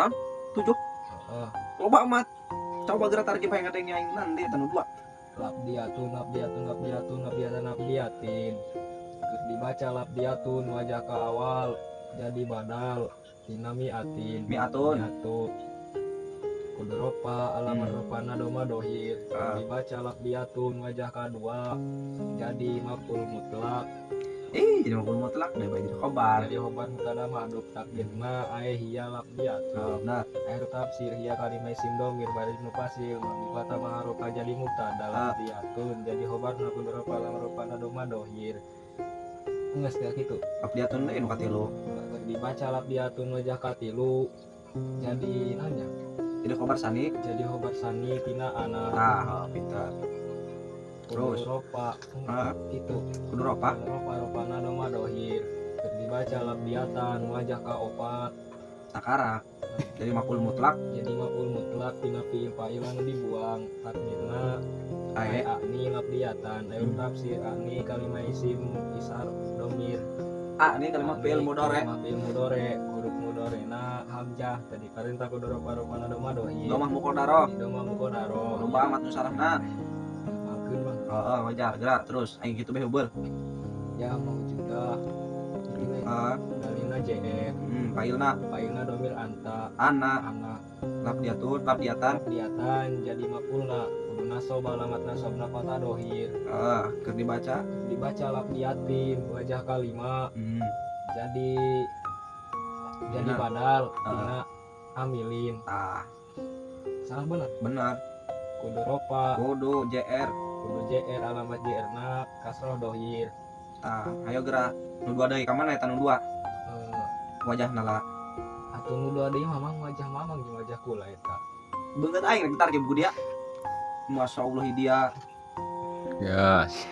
Naon? Tujuh. Heeh. Loba amat. Coba geura tarkib hayang ngadenge aing nanti eta nu dua. Labdiatun, labdiatun, labdiatun, labdiatan, labdiatin. Terus dibaca labdiatun wajah ke awal jadi badal tina miatin. Miatun. Miatun. Kudu ropa alamat ropana doma dohir. Dibaca labdiatun wajah kedua jadi maf'ul mutlak. Eh, jadi maf'ul mutlak deh, jadi khobar. Jadi khobar mubtada mahdhuf, takdirna ae hiya labdiatun. Oh, benar. Akhir tafsir hiya kalimah isim domir baris mufasil mabni fathah maharoka jadi mubtada. Labdiatun jadi khobar na kudu ropa alamat ropana doma dohir. Geus kayak gitu. Labdiatun deui nu katilu. Dibaca labdiatun wajah katilu jadi nanya. Jadi khobar sani. Jadi khobar sani tina ana. Nah, oh, pintar. Kudu Terus. ropa. Itu. Kudu ropa. Kudu ropa, ropana doma dohir. Keur dibaca labdiatan wajah ka opat. Takarak. Jadi maf'ul mutlak. Jadi maf'ul mutlak tina fi'il fa'il anu dibuang, takdirna ae. Ae akni labdiatan. Ayo tafsir akni kalimah isim isar domir. A ini kalimat fi'il mudore. Kalimat fi'il mudore, huruf mudorena hamzah, tadi perintah kudu ropa, ropana doma dohir. Domah muqaddaroh. Doma muqaddaroh. Loba amat nu sarahna. Makeun, Bang. Heeh, wajar gerak terus aing kitu beh heubeul. Ya maujudah ini. Dalina JR. Failna. Failna domir anta. Ana. Ana. Labdiatun, labdiatan. Labdiatan jadi maf'ulna kudu nasob, alamat nasobna fathah dohir. Keur dibaca. Dibaca labdiatin wajah kalima jadi Benar. Badal tina amilin. Ah. Salah benar? Benar. Kudu ropa. Kudu JR. Kudu JR, alamat JR na kasroh dohir. Ah, ayo gerak nu dua deui, ka mana eta nu dua? Wajah nala. Atuh nu dua deui mamang wajah mamang jeung wajah kula eta. Beungeut aing rek tarkib ku dia. Masya Allah dia. Gas.